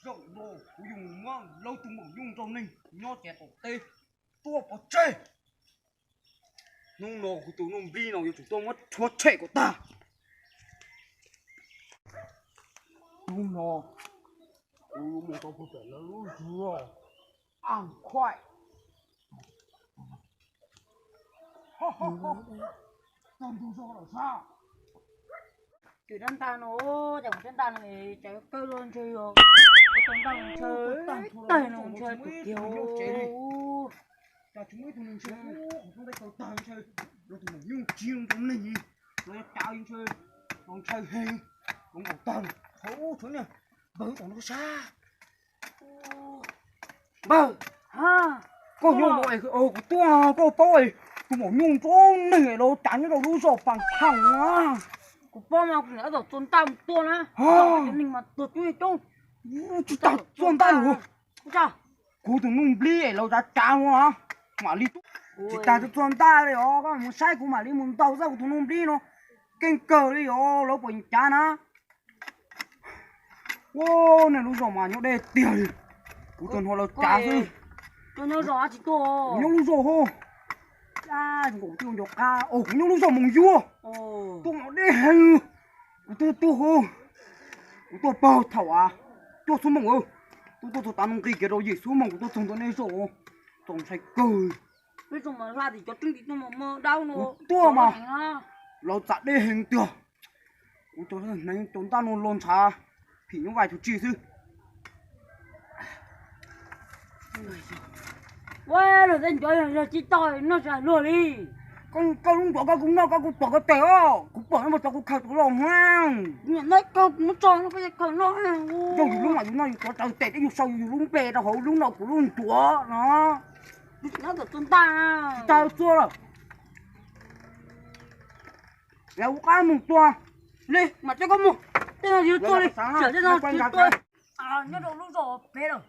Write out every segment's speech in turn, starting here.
Kuv yuav mus muab lawv tus maum nyuj nrog neeg nyob ces tom teb tuaj pov tseg. Hnub no kuv tus nuj nplib no yuav tsum tuaj muab rhuav tshem kom tag. Hnub no kuv yuav mus tau puag pem lawv lub zos Aj Khuaim. Txog ntug zos lawm sab. Cov dab ntag no, cov dab ntag no, cov kawg los ntshe yog cov ntag ntshe tag no ntshe tus kiag. Cas tsis muaj ib tug neeg ntshe qhov rooj teb kaw tag ntshe, lawv tus maum nyuj tsis zoo rau neeg, lawv cav ntshe los ntshai heev, los nkaum tag lawm. Thaum ub thaum niag npawg tom no sab. Npawg, koj nyob no es kuv tuaj, koj paub es tus maum nyuj nrog neeg es lawv cav nyob rau lub zos Pas Kham na. Kuv paub mas, kuv niam tom txog ntaj mus tuaj na, cov neeg mas tuag coob coob. Tsis tas txog ntaj los, kuv tus nuj nplib es lawv cav cav no na, mam li tsis tas txog ntaj li os, koj mus saib kuv mam li mus ntaus xwb, kuv tus nuj nplib no keej kawg li os, lawv puas cav na. Ua, nej lub zos mas nyob deb tiag li. Kuv tsuas hnov lawv cav xwb. Nyob lub zos ho, nkaum twj nco qab, kuv nyob lub zos Moos Yuav. Tuaj mas deb heev. Kuv tuaj tuaj ho, kuv tuaj pag thaum a, cuaj xuab moos, tuaj tuaj txog tav no nqis kiag rau yim xuab moos kuv tuaj txog ntua nej zos, txaus ntshai kawg. Kuv tuaj mas lawv txam deb heev tiag. Kuv cov hneev cov ntaj no los ntshav, phim nyuj vais tug tsi xwb. Ua, luag tej ncuav yog tsis tau noj tsis luag li. Koj lub ncuav koj kuj noj, koj kuj pom koj tes os, kuv pom no mas cov kuv khaws tus los hab. Noj koj kuv muab tso no koj khaws noj. Yog yus lub mas yus noj yus tuav raws tes thiab yus sau yus lub npe rau hauv lub no kuv lub ncuav no. Tsis tas txua lawm. Yog ua qab mus tua li mas coj koj mus, tej no yus tua li, tej no yus tua. Nyob rau lub zos pem lawm.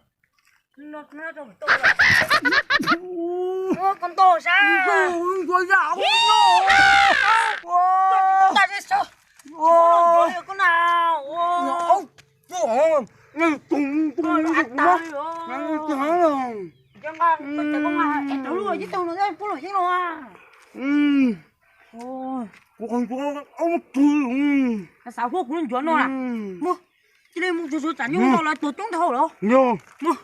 Koj ntog sab. Ntog yam ub no. Koj na. Kuv qhov ntsuav ob tug. Xav huab kuv lub ncuav no na. Mus, cia li mus tsuag tsuag tsam nyuj no lawv tuag coob dhau lawm. Mus.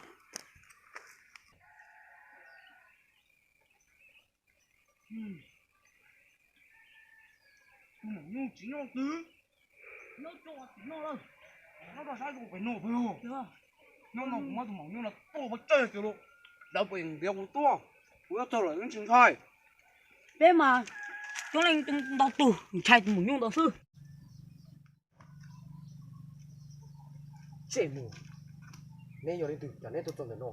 Tus maum nyuj tsis noj twg, nyob rau tim no lawm, nyob rau sab rau pem no pem. Nyob no kuv muab tus maum nyuj no tuaj pov tseg kiag lauj, lawv puas ntiav kuv tuaj, kuv yuav txog lawm yeej tsis ntshai. Peb mas coob leej ntau tus ntshai tus maum nyuj ntau xwb. Tsej muag, neb yog leej twg cas neb tuaj txog ntawm no?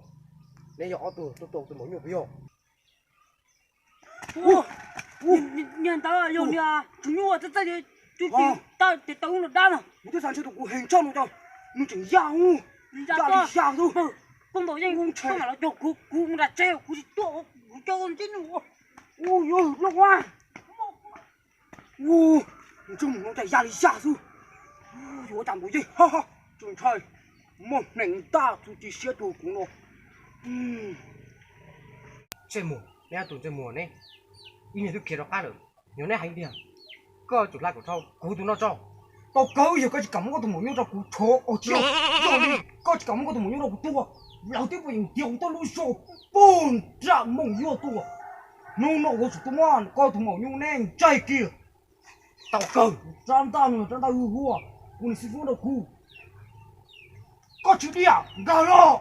Neb yog ob tug tuaj tua tus maum nyuj puas yog? Niag ntawd yog niag tswv nyuj txawj txawj, tus tsis tau tes taw ub no dab no. Kuv twb xav ntshe tus kuv heev tshaj no cas nws tseem yaj ub, yaj li yaj xwb. Koj ntaus yeej koj mam los cog kuv, kuv mus nram tsev kuv tsis tuaj, kuv coj koj ntsib nyuj. Ua, yog loj ua. Ua, ntsej muag no cas ya li ya xwb. Yuav ua cas ntaus yeej, tsis ntshai, muaj hneev ntaj txuj ci siab rau kuv no. Tsej muag, neb ob tug ntsej muag ne, ib niag twb khiav rov qab lawm, yog neb hais tiag, koj tsum hla kom dhau kuv tus no tso. Tau kawg yog koj tsis kam muab koj tus maum nyuj rau kuv tshuav os, tsis yog li koj tsis kam muab koj tus maum nyuj rau kuv tuaj, lawv twb pom yeej tias kuv tuaj lub zos puag nram Moos Yuaj tuaj. Hnub no kuv yuav tsum tuaj muab koj tus maum nyuj neb ntsaig kiag. Tau kawg, rab ntaj no rab ntaj hwj huaj, kuv niam xib fwb rau kuv. Koj tsis diam nkag los.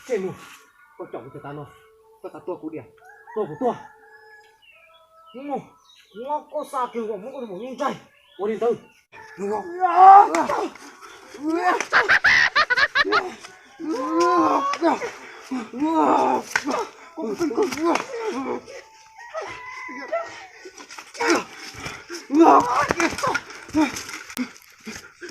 Tsej muag, koj caum kuv tag no, koj xav tua kuv diam, tua kuv tuag. Muab koj xa kiag kom muab koj tus maum nyuj ntsaig, ua li ntawd.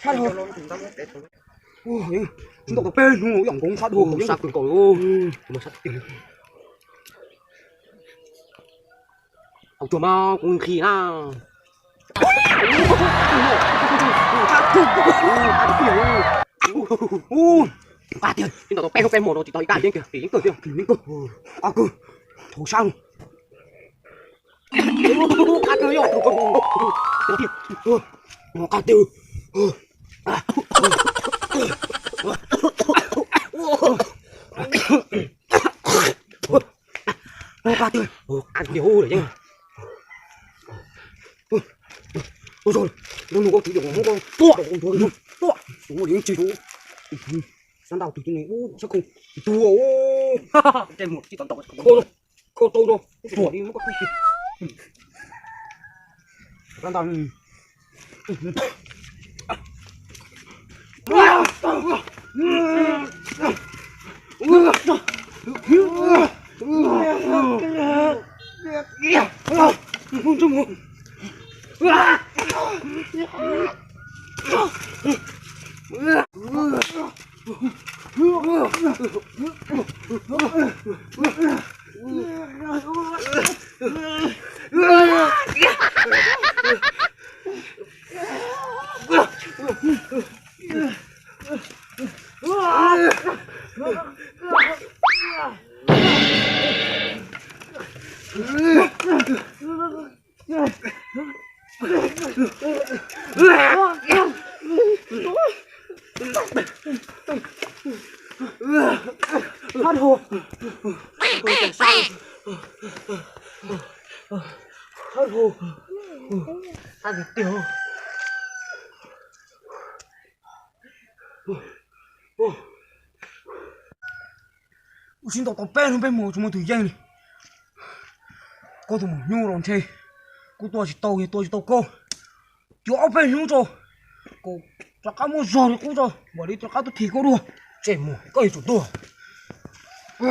Sab dhau. Ua, yeej tsis ntaus tau peb hnub ib yam nkoos sab dhau, sab kawg nkaus li. Thaum tuag mas kuv nqhis na. Nqa tiag, tsis ntaus tau peb hnub peb hmo no tsis tau ib kab yeeb kiag, yeeb kawg tiag, yeeb kawg. Nqa kawg, thaum sab no. Nqa tiag, nqa tiag. Nqa tiag, nqa tiag, yeeb. Tus zog, nug koj tus yog Hmoob koj tuaj, tuaj, tus yeej tsis tus. Sab ntaus tus tus ne, sab khoom tuag, tej muag tsis tau ntaus, kho rau rau, tuag li muab koj tuag. Sab ntaus. Sab dhau, sab dhau, sab tiag tiag. Kuv sib ntaus tau peb hnub peb hmo tsis muaj tus yeej li. Koj tus maum nyuj los ntshe kuv tua tsis tau, yog tua tsis tau koj, cuag ob peb hnub tso, kom rov qab muaj zog li qub tso mam li rov qab tuaj thim koj dua. Tsej muag, koj yuav tsum tuag. Koj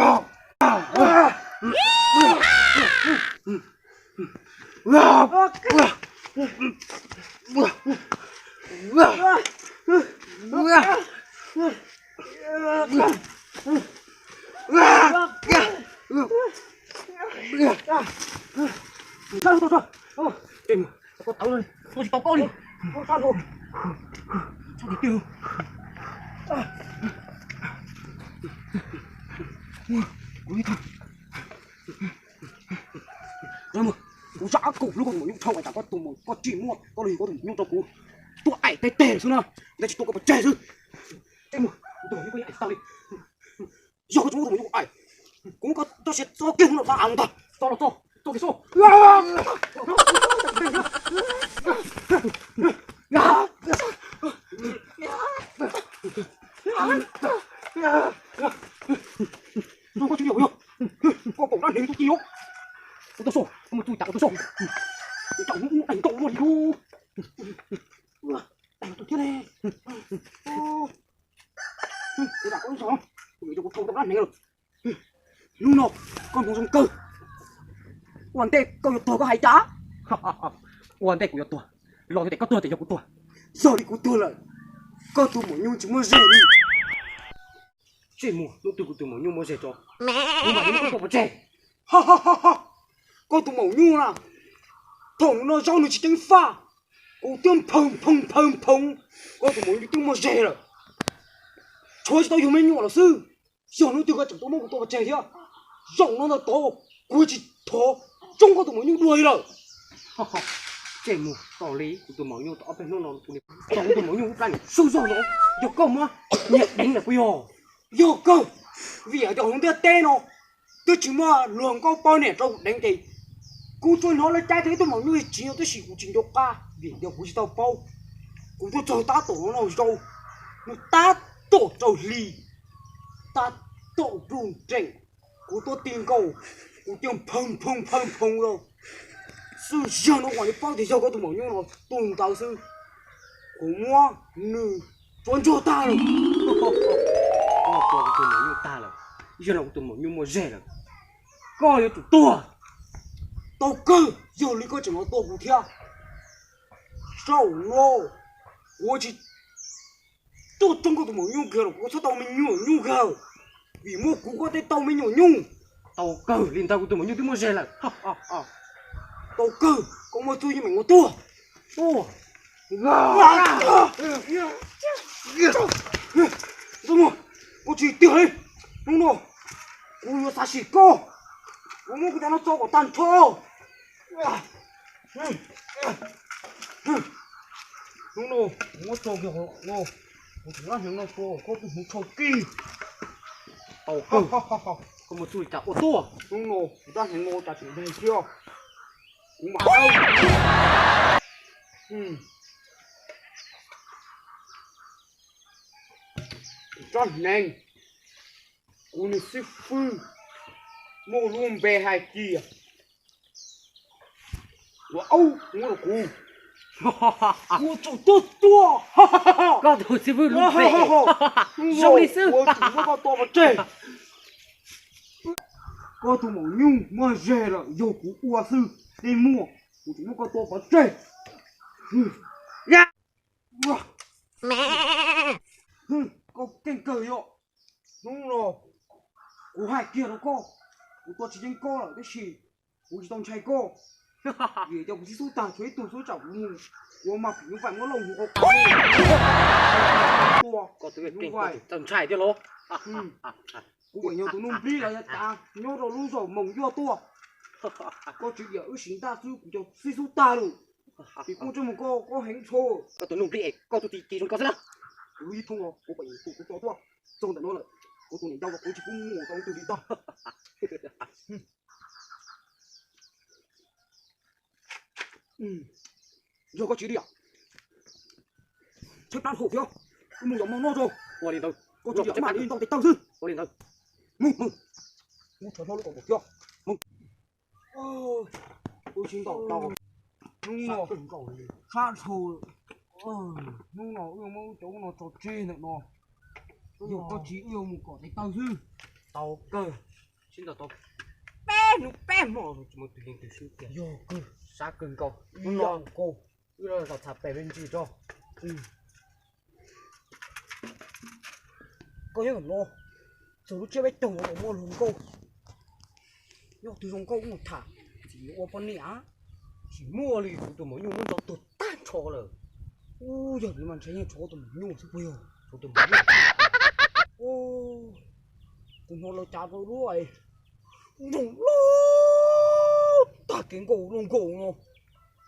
tau, tua tsis tau koj li. Sab tiag tiag. Kuv ib tug, kuv zam kaum lub koj tus maum nyuj dhau, ua cas koj tus maum, koj tsis muab koj los yug koj tus maum nyuj rau kuv tuaj aim teg teg xwb na, ntawd tsis tua koj pov tseg xwb. Tsej muag, kuv tus maum nyuj koj yeej aim tsis tag li. Yog koj tsis muab koj tus maum nyuj aim, kuv muab koj txoj sia txo kiag mus los txog av ntag, txo los txo, txo kiag soj. Koj tsis yog, koj kaum dab neeg tub ci os. Ua tau soj, koj mus txuj tas ua tau soj. Ua tau mus deev tau luaj li lub. Deev tus thiab ne. Ua tas koj lub zog, kuv yuav kuv thau tau dab neeg lawm. Hnub no koj hmoov zoo kawg. Ua ntej koj yuav tuag koj hais cas? Ua ntej kuv yuav tuag, los tias koj tuag ces yog kuv tuag. Yog li kuv tuag lawm, koj tus maum nyuj tsis muaj zog li. Tsej muag, hnub twg kuv tus maum nyuj muaj zog tso, kuv mam li muab koj tua pov tseg. Koj tus maum nyuj na, thaum no zaub nws tsis ceeb faj, kuv twb nphawg nphawg nphawg nphawg, koj tus maum nyuj twb muaj zog lawm. Tshuav tsis tau yug me nyuam los xwb. Yog hnub twg koj tseem tuaj muab kuv tua pov tseg thiab, zaum no ntawm tod kuv tsis thov tsoob koj tus maum nyuj dua li lawm. Tsej muag, tos li kuv tus maum nyuj tau ob peb hnub no, kuv tus maum nyuj lub plab niam sub zog no, yog koj muab nyiag deev lawm puas yog? Yog kawg, vim hais tias hauv ntiaj teb no twb tsis muaj luag nkauj poj niam rau kuv deev ces kuv tsuas hnov lawv cav tias ib tug maum nyuj tsiv no tab sis kuv tsis nco qab vim yog kuv tsis tau paub. Kuv tuaj txog tab tom no zaub, nws tab tom rau hli, tab tom nplooj nreem, kuv tuaj ti nkaus, kuv cia nphawg nphawg nphawg nphawg lawm. Xwb, yog no kom nws paub tias yog koj tus maum nyuj no tus ntawd xwb, kuv muab nws tsuav ntsuag tag lawm. Koj tua kuv tus maum nyuj tag lawm, yog no kuv tus maum nyuj muaj zog lawm, koj yuav tsum tuag. Tau kawg, yog li koj tseem los tua kuv thiab. Saum no kuv tsis tuaj tsoo koj tus maum nyuj kiag los kuv txhob tau me nyuam nyuj kiag, vim muaj kuv koj thiaj tau me nyuam nyuj. Tau kawg, li ntawd kuv tus maum nyuj twb muaj zog lawm. Tau kawg, koj muaj txuj yeej meem ua tuag. Koj tsis tiag li, hnub no kuv yuav xav sim koj, kuv muab kuv cov no tso kom tag nrho. Hnub no kuv muab tso kiag no, kuv tus dab hneev no tua koj tus hneev tshau kij. Tau kawg, koj muaj txuj li cas ua tuaj. Hnub no kuv dab hneev no ua cas tseem nteeg thiab, kuv mam dawb. Kuv dab hneev, kuv niag xib fwb muaj lub npe hais tias Ua aub, muab rau kuv. Kuv tsum tuaj tua. Koj tus xib fwb lub npe zoo li xwb. Kuv tsum muab koj tua pov tseg. Koj tus maum nyuj muaj zog lawm, yog kuv ua xwb, nej muaj, kuv tsum muab koj tua pov tseg. Koj keej kawg yom. Hnub no kuv hais kiag rau koj, kuv tua tsis yeej koj lawm tab sis kuv tsis tau ntshai koj. Vim cov kuv xib xub tag tshuav ib tug xwb, tsam kuv mus ua mas phim nyuj vais muab lauj hu qau qau tua. Koj tus nyuj vais txawj ntshai thiab los? Kuv pom yog tus nuj nplib los yog cas nyob rau lub zos Moos Yuaj tuaj. Koj tsis diam wb siv ntaj xwb kuv cov xib xub tag lawm. Vim kuv tsis mus koj, koj heev tsho. Koj tus nuj nplib es koj tus txiv tsis zoo koj xwb na. Kuv ib thooj los kuv pom yog tus kuv tso tuaj txog ntawm no lawm, kuv tus niam yau los kuv tsis pub mus tau tus li tag. Yog koj tsis diam, tshaib plab hauv thiab, wb mus yos mov noj tso. Ua li ntawd, koj tsis diam mam li ntaus tes taw xwb. Ua li ntawd, mus mus, muab tsho hlob lub kaus taum thiab mus. Wb sib ntaus tau hnub no, sab dhau, hnub no wb yuav muab cov ub no tso tseg ntawm no. Yog koj tsis, wb yuav mus kom tes taw xwb. Tau kawg, sib ntaus tau peb hnub peb hmo tsis muaj tus yeej tus swb tiag. Yog kawg, sab kawg nkaus. Hnub no wb los zam txham pem me ntsis tso. Koj nyob ntawm no, txog lub tsiab peb caug no muaj hluas nkauj. Yog tus zoo nkauj wb mus tham, txiv yuav ua poj niam. Tsis muaj li, kuv tus maum nyuj muab ntso tuag tag nrho lawm. Ub, yog li mas ntshe yeej tshuav tus maum nyuj xwb puas yog? Tshuav tus maum nyuj. Ub, kuv hnov lawv cav rau lub zoo loj tag kev nkaus loj nkaus no,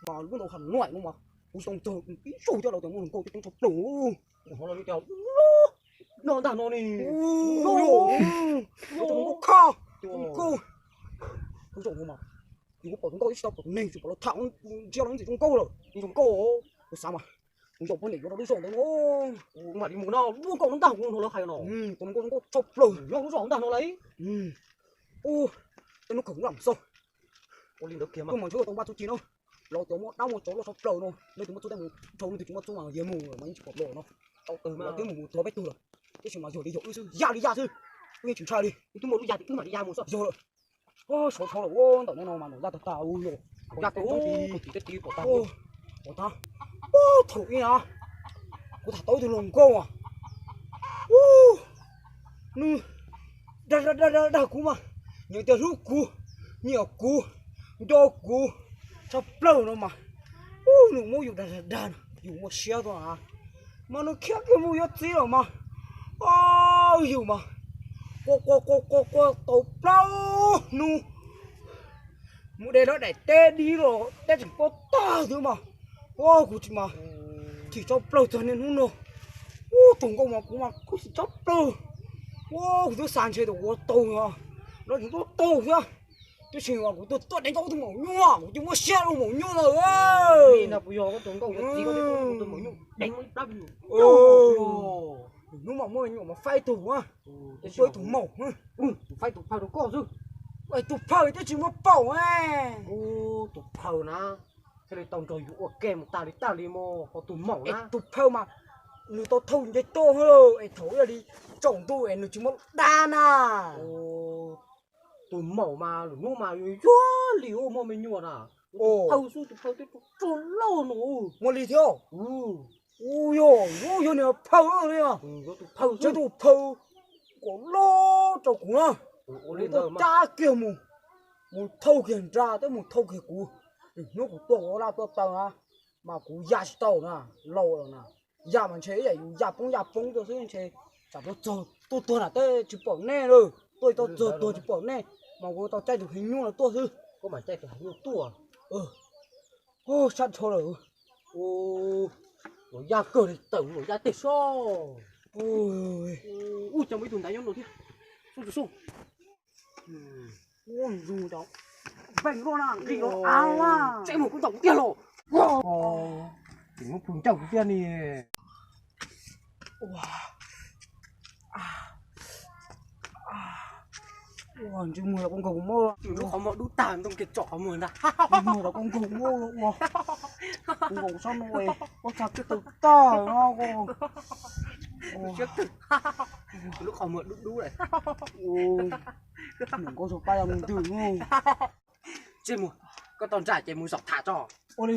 mas lub ntau ha nuaim no mas kuv tsis tau ntog ib zaug thiab, lawv tias muaj hluas nkauj coob coob tshaj plaws. Kuv hnov lawv tias loj ntag no ne. Tus nkauj khaj, tus nkauj, tus zoo no mas, yus kuj pom tus nkauj ib tsis tau pom tus neeg, tsis pom lawv tham ntsia los ntxim zoo nkauj lawm, zoo nkauj. Kuv xav mas kuv zaum poj niam yuav rau lub zos ntawd no, kuv mam li mus no, lub nkauj no ntag kuv hnov lawv hais no. Tus nkauj zoo nkauj tshaj plaws nyob lub zos ntag no lauj. Ub, tej hnub kawg kuv lam xauj. Ua li ntawd kiag mas, kuv mam ntshe tau npaj txuj ci no. Lawv tias muaj dab muaj tsov loj tshaj plaws no, leej twg muaj txuj tej mus dhau, leej twg tsis muaj txuj mas yog mus mas yeej tsis pom los no. Lawv twb mus mus tuag peb tug lawm, tab sis mas yog li yog wb xwb, yaj li yaj xwb, wb yeej tsis ntshai li. Wb twb muaj lub yaj, wb mam li yaj mus xwb. Yog lawm. Sov tshov lawm ua ntawm no no mas nws yaj tag tag ua yog, yaj tag tib pom tag. Ua tag, ua thaum ub na, kuv tham tau ib tug hluas nkauj as, ub, nws dag dag dag dag kuv mas, nws tias hlub kuv, nyiam kuv, nco kuv tshaj plaws no mas, ub, nws muab yus dag dag dag, yus muaj siab tuaj na, mas nws khiav kiag mus yuav txiv lawm mas, yus mas qua qua qua qua qua tau plaub hnub, mus de lawv daim teb dib los teb tseem pob tag xwb mas, ua kuv tsis mas chim tshaj plaws txog niaj hnub no. Ub, tus nkauj mas kuv mas khuv xim tshaj plaws. Ua kuv twb xav ntshe tias kuv ua tau no, lawv tseem tuaj tau thiab. Tab sis mas kuv tuaj tuaj deev koj tus maum nyuj, kuv cia muab siab rau maum nyuj lawm. Li no puas yog koj tus nkauj yuav txiv koj thiab tus maum nyuj deev ib plab hnub mas muaj me nyuam mas faib tug, tuaj ib tug maum, faib tus phaj rau koj xwb. Es tus phawj twb tsis muaj paum. Tus phawj na, thiaj li tau nrog yus ua ke mus tas li tas li mog, ho tus maum na. Tus phawj mas nws tau thauj nce tuaj es thaum ib yam li tsaus ntuj es nws tsis muaj dab na. Tus maum mas lwm hnub mas yuag yuag li ua muaj me nyuam na. Tus phawj xwb, tus phawj twb tsaug loj no. Muaj li thiab. Ua yog, yog niag phawj li. Tus phawj kom loj rau kuv na. Ua li ntawd cab kiag mus, mus thauj kiag nra twb mus thauj kiag kuv. Hnub kuv tuaj ua laj tuaj taw na, mas kuv ya tsis tau na, laus lawm na. Ya mas ntshe ib yam yus ya poob ya poob tuaj xwb ntshe. Tsam tuaj txog tuaj tuag na twb tsis pom nej lawm, tuaj tau txog tuag tsis pom nej, mas kuv tau caij tus heev nyuj no tuaj xwb. Koj mas caij tus heev nyuj tuaj. Sab dhau lawm. Ua, los ya kawg li, tawm los ya tej sob. Ua, cov muaj ib tug ntaiv nyob no thiab. Sub sub sub. Ua, zoo cov npeej luaj na, nqis los av. Tsev mus kuv ntaus kuv tiag los. Tseem muab plhu ncauj kuv tiag ni. Ua, ntsej muag los koj nkaug kuv mob. Lub qhov muag dub tag ntoo kiag tsom qhov muag ntag. Ntsej muag los koj nkaug mob ua, kuv nkaus sab no, ua txag kiag tawg tag no. Lub qhov muag dub dub lawm. Ua, nws nkaus tsuag pab yog mus ntws no. Ntsej muag, koj tau ntsaj ces mus zaum tham tso. Ua li